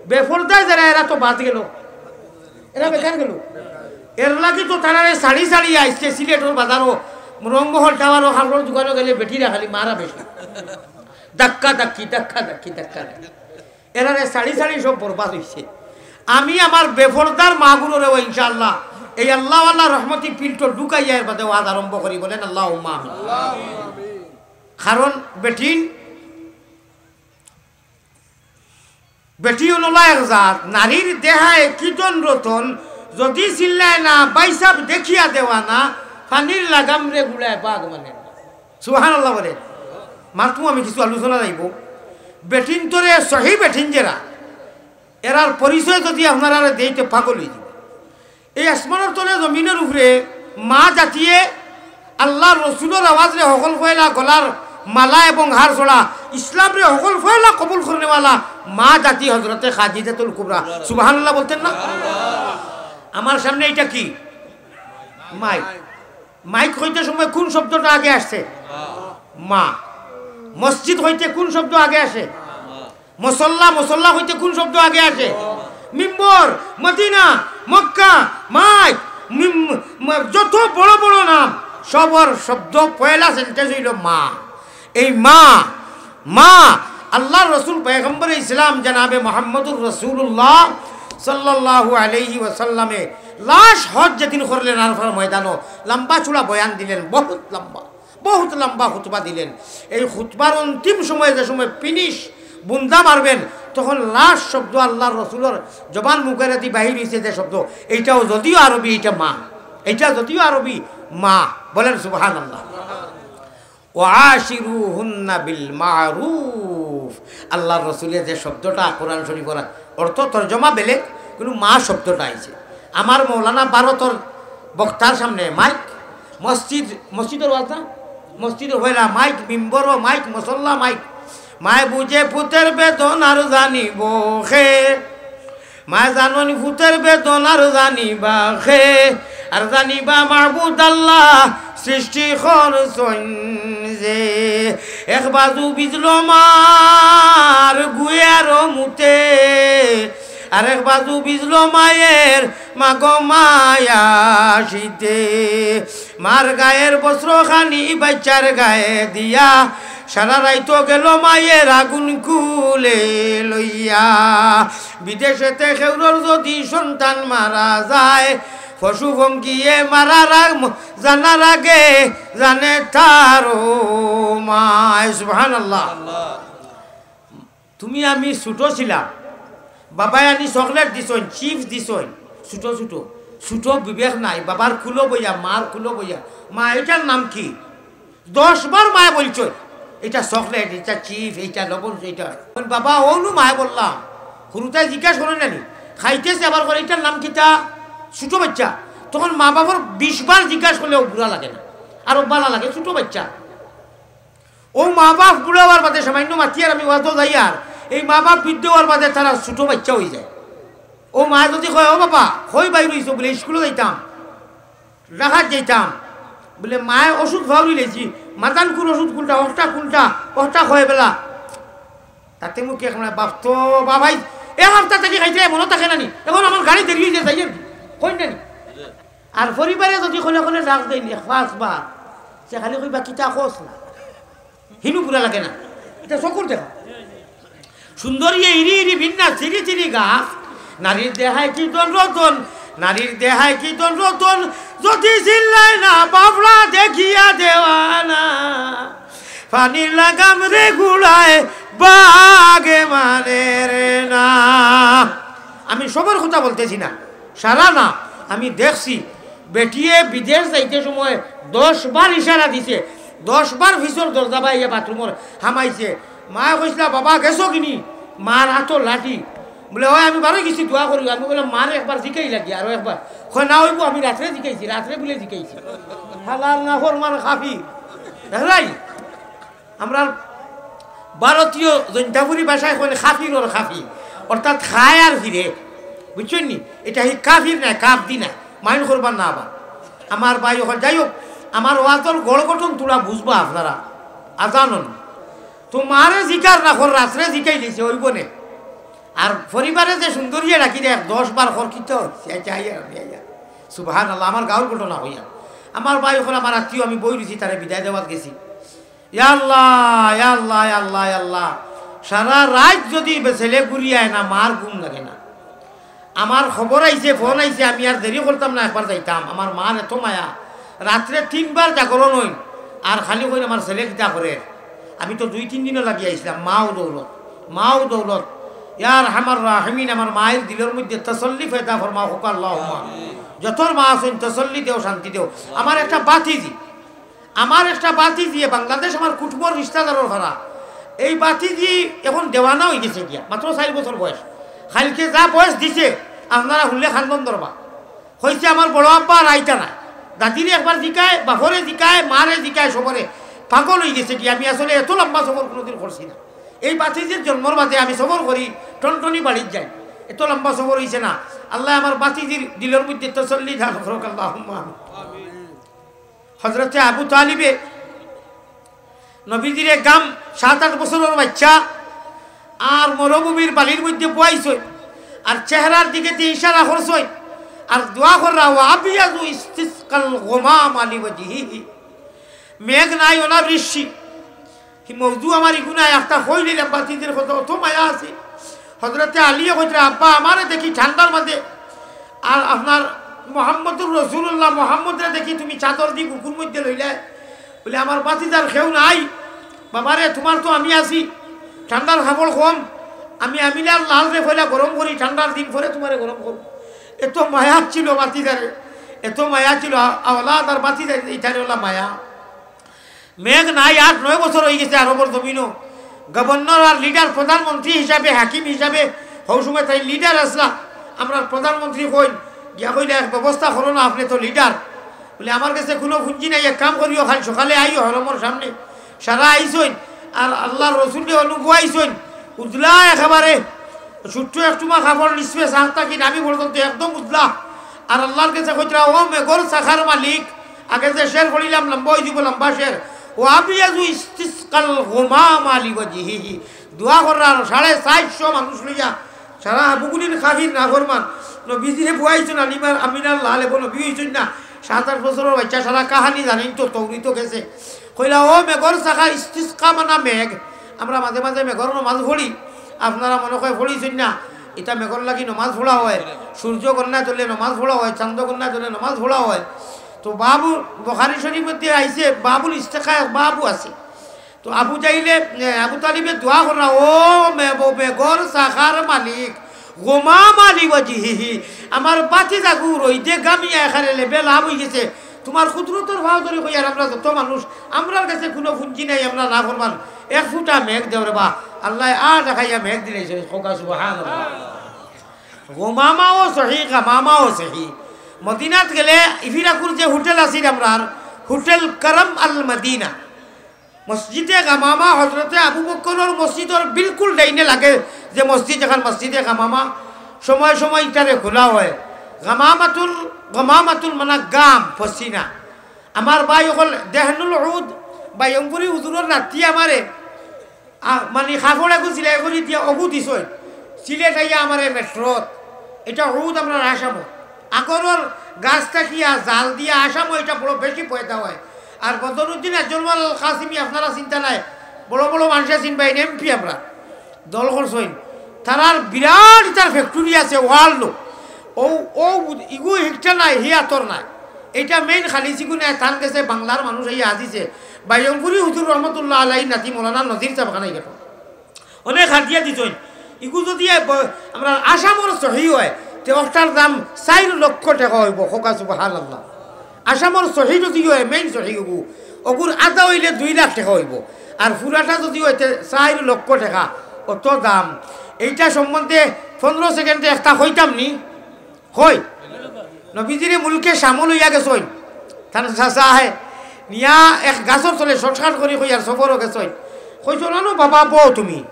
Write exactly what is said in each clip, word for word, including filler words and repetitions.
বেফর্দায় যারা, এরা তো বাদ গেল, এরা বেকার গেল। এর লাগি তো তারারে ছাড়ি ছাড়ি আইছে সিলেটর বাজারো, রংমহল টাওয়ারো, খালর দোকানো গেলে বেটিরা খালি মারা বেশি। ধাক্কা ধাক্কি, ধাক্কা ধাক্কি, ধাক্কা ধাক্কি। এরারে ছাড়ি ছাড়ি সব বরবাদ অইছে। আমি আমার বেফর্দার মাগুনরেও ইনশাআল্লাহ এই আল্লাহওয়ালা রহমতি পিল্টো ঢুকাইয়া এর বাদে ওয়াজ আরম্ভ করি, বলেন আল্লাহুম্মা আমিন। কারণ বেটিন, বেটি অনলা এক জাত, নারীর দেহায় কি ধন রতন, যদি চিল্লায় না, বাইসাব দেখিয়া দেওয়া না, পানির লাগাম রে গুড়ায় বাঘ মানে। সুবহানাল্লাহ বলে। মাতমু আমি কিছু আলোচনা যাইব। বেটিন তোরে সহি বেটিন যেরা, এরার পরিচয় যদি আপনারারে দেইতে পাগল অইযিব। এই আসমানর তলে জমিনর উপরে মা জাতিয়ে আল্লাহর রসুলর আওয়াজরে হকল পয়লা গলার মালা এবং হার জোড়া, ইসলামরে হকল পয়লা কবুল করনেওয়ালা মা জাতি হজরতে খাদিজাতুল কুবরা। সুবহানাল্লাহ বলতেন না? আমার সামনে এটা কি? মাইক। মাইক কইতে সময় কোন শব্দটা আগে আসে? মা। মসজিদ কইতে কোন শব্দ আগে আসে? মুসল্লা। মুসল্লা কইতে কোন শব্দ আগে আসে? মিম্বর। মদিনা, মক্কা, মাইক, মিম-, ম-, যত বড় বড় নাম, সবর শব্দ পয়লা সেন্টেন্স অইল মা। এই মা, মা, আল্লাহর রসুল পয়গম্বরে ইসলাম জনাবে মোহাম্মদুর রাসূলুল্লাহ সাল্লাল্লাহু আলাইহি ওয়াসাল্লামে লাশ হজ যেদিন করলেন আরাফার ময়দানো, লম্বা চূড়া বয়ান দিলেন, বহুত লম্বা, বহুত লম্বা খুতবা দিলেন। এই খুতবার অন্তিম সময়ে যে সময় ফিনিশ বুন্দা মারবেন, তখন লাশ শব্দ আল্লাহর রসুলর জবান মুখেরাদি বাহির অইছে যে শব্দ, এইটাও যদিও আরবি, এইটা মা, এইটা যদিও আরবি, মা। বলেন সুবহানাল্লাহ। ওয়া আশিরুহুন্না বিল মারুফ। আল্লাহর রসুলে যে শব্দটা কোরআন শরীফর অর্থ তর্জমা বেলেগ, কিন্তু মা শব্দটা আইছে। আমার মৌলানা ভারতর বক্তার সামনে মাইক, মসজিদ, মসজিদর ওয়াজ না? মসজিদর হইলা মাইক, মিম্বরও মাইক, মুসল্লা মাইক। মায় বুঝে পুতের বেদনার জানিব খে, মায় জাননি পুতের বেদনার জানিবা খে, আর জানিবা মাবুদ আল্লাহ সৃষ্টি করছইন যে। এক বাজু বিজলো মার গুয়ার মুতে, আর এক বাজু বিজলো মায়ের মাগো মায়া শীতে। মার গায়ের বস্ত্র খানি বাইচ্চার গায়ে দিয়া, সারা রাইত গেল মায়ের আগুন কুলে লইয়া। বিদেশেতে কেউরর যদি সন্তান মারা যায়, পশু পঙ্খিয়ে মারার আগ-, জানার আগে জানে তারও মায়। সুবহানাল্লাহ। তুমি আমি ছোট ছিলাম, বাবায় আনি চকলেট দিছইন, চিপস দিছইন, ছোট ছোট, ছোট বিবেক নাই, বাবার কুলো বইয়া, মার কুলো বইয়া, "মা, এটার নাম কি?" দশ বার মায় বলছইন, "এটা চকলেট, এটা চিপস, এটা লবণ, এটা।" তখন বাবা, অউনু মায় বললাম, হুরুতায় জিজ্ঞাসা করে নানি, খাইতেছে আবার করে, "এটার নাম কিতা?" ছোট বাচ্চা, তখন মা বাবার বিশ বার জিজ্ঞাসা করলেও বুরা লাগে না, আরো ভালা লাগে, ছোট বাচ্চা। অউ মা বাপ বুড়া অওয়ার বাদে, সামান্য মাতিয়ার আমি ওয়াজো যাইয়ার, এই মা বাপ বৃদ্ধ অওয়ার বাদে তারা ছোট বাচ্চা অইযায়। অউ মায় যদি কয়, "ও বাবা, কই বাইর অইছো?" বুলে, "স্কুলো যাইতাম, ঢাকাত যাইতাম।" বুলে, "মায় ওষুধ ফাউরি লইছি, মাতানকুর ওষুধ কুনটা, অখটা কুনটা, অখটা কয় বেলা।" তাতে মুখে এখন বাপ তো বাবাই, এক হাপ্তা থাকি খাইতে মনো থাকে নানি, এখন আমার গাড়ি দেরি অইযায়, যাইয়ার কই নানি। আর পরিবারে যদি কলে কলে ডাক দেইন এক পাঁচবার, সে খালি কইবা, "কিতা কস না?" হিনু বুরা লাগে না, এটা চকুর দেখা। সুন্দরী ইরি ইরি ভিন্না চিরি চিরি গাছ, নারীর দেহায় কি ধন রতন, নারীর দেহায় কি ধন রতন, যদি চিল্লায় না বাবলা দেখিয়া দেওয়া না, পানির লাগাম রে গুড়ায় বাগে মানে রে না। আমি সবার কথা বলতেছি না, সারা না, আমি দেখছি, বেটিয়ে বিদেশ যাইতে সময় দশ বার ইশারা দিছে, দশ বার পিছর দরজা বাইয়া বাথরুমর হামাইছে। মায় কইছিলা, "বাবা, গেছো কিনি?" মার আতো লাঠি। বুলে, "অয়, আমি বারই গেছি, দোয়া করি।" আমি কইলাম, "মারে একবার জিকাই লাগি, আরো একবার।" কয়, "না অইবো, আমি রাত্রে জিকাইছি, রাত্রে বুলে জিকাইছি।" হালার না ফরমান কাফির। দেখরাই? আমরার ভারতীয় জৈন্তাপুরি ভাষায় কইলে কাফির অর কাফির, অর্থাৎ খায় আর ফিরে, বুঝছইন নি? এটা হি কাফির নায়, কাফদি নায়, মাইন্ড করবার না আবার। আমার ভাই অকল, যাই হোক, আমার ওয়াজর গড় গঠন থুড়া বুঝবা আপনারা। আজান অন। তো মারে জিকার না কর, রাত্রে জিকাই দিছে, অইবো নে। আর পরিবারে যে সুন্দরী ডাকি দেয়, এক দশ বার খরকিত হচ্ছে, আচ্ছা, আইয়া, আমি আইয়া। সুবহানাল্লাহ, আমার গাঁওর ঘটনা কইয়া। আমার ভাই অকল, আমার আত্মীয়, আমি বই রইছি, তারে বিদায় দেওয়াত গেছি। ইয়া আল্লাহ, ইয়া আল্লাহ, ইয়া আল্লাহ, ইয়া আল্লাহ। সারা রাইত যদি বে-, ছেলে ঘুরি আয় না, মার ঘুম লাগে না। আমার খবর আইছে, ফোন আইছে, আমি আর দেরি করতাম না, একবার যাইতাম। আমার মার এত মায়া, রাত্রে তিনবার জাগরণ অইন, আর খালি কইন, "আমার ছেলে কিতা করের?" আমি তো দুই তিন দিনও লাগি আইছিলাম। মাও দৌলত, মাও দৌলত। ইয়া আরহামার রাহিমিন, আমার মায়ের দিলর মধ্যে তসল্লি পয়দা ফরমাও, কউক্কা আল্লাহুম্মা আমিন। যতর মা আছইন, তসল্লি দেও, শান্তি দেও। আমার একটা ভাতিজি, আমার একটা ভাতিজি, এ বাংলাদেশ, আমার কুটুমর রিশতাদারর ফারা। এই ভাতিজি এখন দেওয়ানা অই গেছে গিয়া, মাত্র চাইর বছর বয়স। কাইলকে যা বয়স দিছে, আপনারা হুনলে কান্দন ধরবা। কইছে, "আমার বড় আব্বা আর আইতা নায়।" দাদিরে একবার জিকায়, বাপরে জিকায়, মারে জিকায়, সবরে। পাগল অই গেছে গিয়া। আমি আসলে এত লম্বা সফর কোনোদিন করছি না। এই ভাতিজির জন্মর বাদে আমি সফর করি টনটনি বাড়িত যাই। এত লম্বা সফর অইছে না। আল্লায় আমার ভাতিজির দিলর মধ্যে তসল্লি দান করউক, আল্লাহুম্মা আমিন। হযরতে আবু তালিবে, নবীজির এক গাম, সাত আট বছরর বাইচ্চা, আর মরুভূমির বালির মধ্যে বওয়াইছইন, আর চেহারার দিকে দিয়া ইশারা করছইন, আর দোয়া কররা, "ওয়া আবিয়াজু ইস্তিসকাল গুমামা লিওয়াজহিহি।" মেঘ নাই, অনাবৃষ্টি। হি মৌজু আমার ইগু নায়, একটা কইলিলাম, ভাতিজির কথা অত মায়া আছে। হযরতে আলীয়ে কইতরা, "আব্বা, আমারে দেখি ঠান্ডার মাঝে, আর আপনার মোহাম্মদুর রাসূলুল্লাহ মোহাম্মদরে দেখি তুমি চাদর দি বুকুর মধ্যে লইলায়।" বলে, "আমার ভাতিজার কেউ নাই। বাবারে, তুমার তো আমি আছি, ঠান্ডার কাপড় কম, আমি আমিনার লালরে পয়লা গরম করি, ঠান্ডার দিন পরে তুমারে গরম করমু।" এত মায়া ছিল ভাতিজারে, এত মায়া ছিল, আ-, আওলাদ আর ভাতিজা ইতারে অলা মায়া। মেঘ নাই, আট নয় বছর অই গেছে আরবর জমিনো। গভর্নর আর লিডার, প্রধানমন্ত্রী হিসাবে, হাকিম হিসাবে, হউ সময় তাইন লিডার আছলা। আমরার প্রধানমন্ত্রী কইন, গিয়া কইলা, "এক ব্যবস্থা করো না, আপনে তো লিডার।" বলে, "আমার গেছে কুনু পুঞ্জি নাই, এক কাম করিও, কাইল সকালে আইও হরমর সামনে, সারা আইছইন, আর আল্লার রসুলরে অনো বওয়াইছইন, উজলা একেবারে, ছোট্ট একটুমা কাপড় নিসফে সাক থাকি নাভি পর্যন্ত একদম উজলা। আর আল্লার গেছে কইতরা, 'ও মেঘর শাখার মালিক,'" আগে যে শের পড়িলাম, লম্বা অই যিবো, লম্বা শের। "ওয়া আবিয়াজু ইস্তিসকাল গুমামা লিওয়াজহিহি।" দোয়া কররা, সাড়ে চাইরশো মানুষ লইয়া, সারা আবুকুনিন কাফির নাফরমান। নবীজিরে বওয়াইছইন, আলিমার আমিনার লাল, এবো নবী অইছইন না। সাত আট বছরর বাইচ্চা, সারা কাহানি জানইন তো, তৌরিতো গেছে। কইলা, "ও মেঘর শাখা, ইস্তিসকা মানা মেঘ। আমরা মাঝে মাঝে মেঘর নমাজ পড়ি, আপনারা মনে কয় পড়িছইন না, ইটা মেঘর লাগি নমাজ পড়া অয়, সূর্য গন্যায় তুলে নমাজ পড়া অয়, চান্দ গন্যায় তুলে নমাজ পড়া অয়।" তো বাবু, বুখারী শরীফর মধ্যে আইছে, বাবুল ইস্তিসকা, এক বাবু আছে। তো আবু জাহিলে, এ, আবু তালিবে দোয়া কররা, "ও মে-, ব-, মেঘর শাখার মালিক, গুমামা লিওয়াজহিহি, আমার ভাতিজাগু রইদে গামিয়া এখানে লেবে লাভ অই গেছে, তুমার কুদরতর ফাও ধরি কইয়ার আমরা যত মানুষ, আমরার গেছে কুনু পুঞ্জি নাই, আমরা নাফরমান, এক ফুটা মেঘ দেও রেবা।" আল্লায় আ দেখাইয়া মেঘ দিলাইছে, কউক্কা সুবহানাল্লাহ। গুমামাও সহি, গামামাও সহি। মদিনাত গেলে ইফিরাকুর যে হোটেল আছিল আমরার, হোটেল করম আল মদিনা, মসজিদে গামামা হজরতে আবু বকরর মসজিদর বিলকুল ডাইনে লাগে, যে মসজিদ, যেখান মসজিদে গামামা, সময় সময় ইটারে খোলা অয়। গামামাতুল, গামামাতুল মানা গাম, পসিনা। আমার ভাই অকল দেহনুল উদ, বাইয়মপুরি হুজুরর নাতি আমারে, আ, মানি কাপড় এগু সিলাই করি দিয়া অগু দিছইন। সিলেট আইয়া আমারে মেট্রোত। ইটা উদ আমরার আসামো। আগরর গাছ থাকিয়া জাল দিয়া আসামো ইটা বড় বেশি পয়দা অয়। আর বদরুদ্দিন আজমল আল কাসিমি আপনারা চিনতা নায়, বড় বড় মানষে চিনবা, এমপি আমরার দল করছইন। তারার বিরাট ইটার factory আছে, world। অউ, অউ ইগু হিকটা নায়, হি আতর নায়। ইটা main খালি সিগু নায়, তান গেছে বাংলার মানুষ আইয়া আজিছে। বাইয়মপুরি হুজুর রহমতুল্লাহ আলাইহির নাতি মৌলানা নজির সাহেব খানাই গেল। অনেক হাদিয়া দিছইন। ইগু যদি এ ব-, আমরার আসামর সহি অয়, তে অটার দাম চাইর লক্ষ টেকা অইবো। কউক্কা সুবহানাল্লাহ। আসামর সহি যদি অয়, main সহি অগু, অগুর আধা অইলে দুই লাখ টেকা অইবো। আর পুরাটা যদি অয়, তে চাইর লক্ষ টেকা, অত দাম। ইটা সম্বন্ধে পনরো সেকেন্ডে একটা কইতাম নি? কই? নবীজিরে মুলকে শামো লইয়া গেছইন। তান চাচা আহে। নিয়া এক গাছর তলে shortcut করি কইয়ার সফরো গেছইন। কইছইন, "আনো বাবা, বও তুমি।"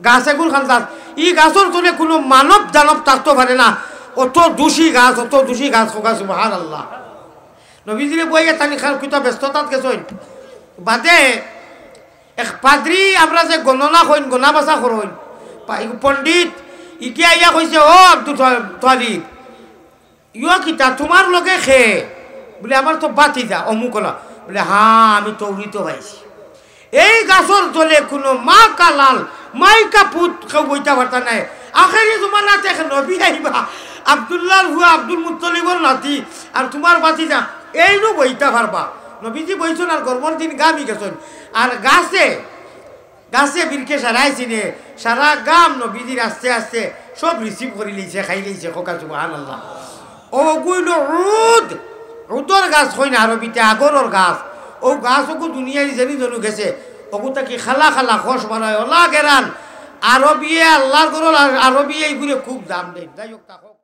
গাছ এগুর খান্দাত। ই গাছর তলে কুনু মানব দানব থাকতো পারে না। অত দুষি গাছ, অত দুষি গাছ, কউক্কা সুবহানাল্লাহ। নবীজিরে বওয়াইয়া তানি খান কিতা ব্যস্ততাত গেছইন। বাদে এক পাদ্রি, আমরা যে গণনা কইন, গণা বাছা করইন, পা-, ইগু পণ্ডিত, ইকে আইয়া কইছে, "ও আব্দুল তা-, তালিব, ইয়ো কিতা, তুমার লগে কে?" বুলে, "আমার তো ভাতিজা, অমুক অলা।" বুলে, "হ্যাঁ, আমি তৌরিতো পাইছি।" এই গাছর তলে কুনু মা কা লাল, মাই কা পুত কেউ বইতা পারতা নায়। আখেরি জমানাত এক নবী আইবা, আব্দুল্লাহর পুয়া আব্দুল মুত্তলিবর নাতি, আর তুমার ভাতিজা, এইনু বইতা পারবা। নবীজি বইছইন আর গরমর দিন ঘামি গেছইন। আর গাছে, গাছে বিরকে সারাই চিনে, সারা গাম নবীজির আস্তে আস্তে সব receive করি লইছে, খাই লইছে। কউক্কা সুবহানাল্লাহ। অগু অইলো উদ, উদর গাছ কইন আরবিতে, আগরর গাছ। অউ গাছ অগু দুনিয়ার যেনি জনু গেছে, অগু থাকি খালা খালা খস বারায়, অলা গেরান। আরবিয়ে, আল্লাহর ঘরর আ-, আরবিয়ে ইগুরে খুব দাম দেইন। যাই হউক, তা হউক।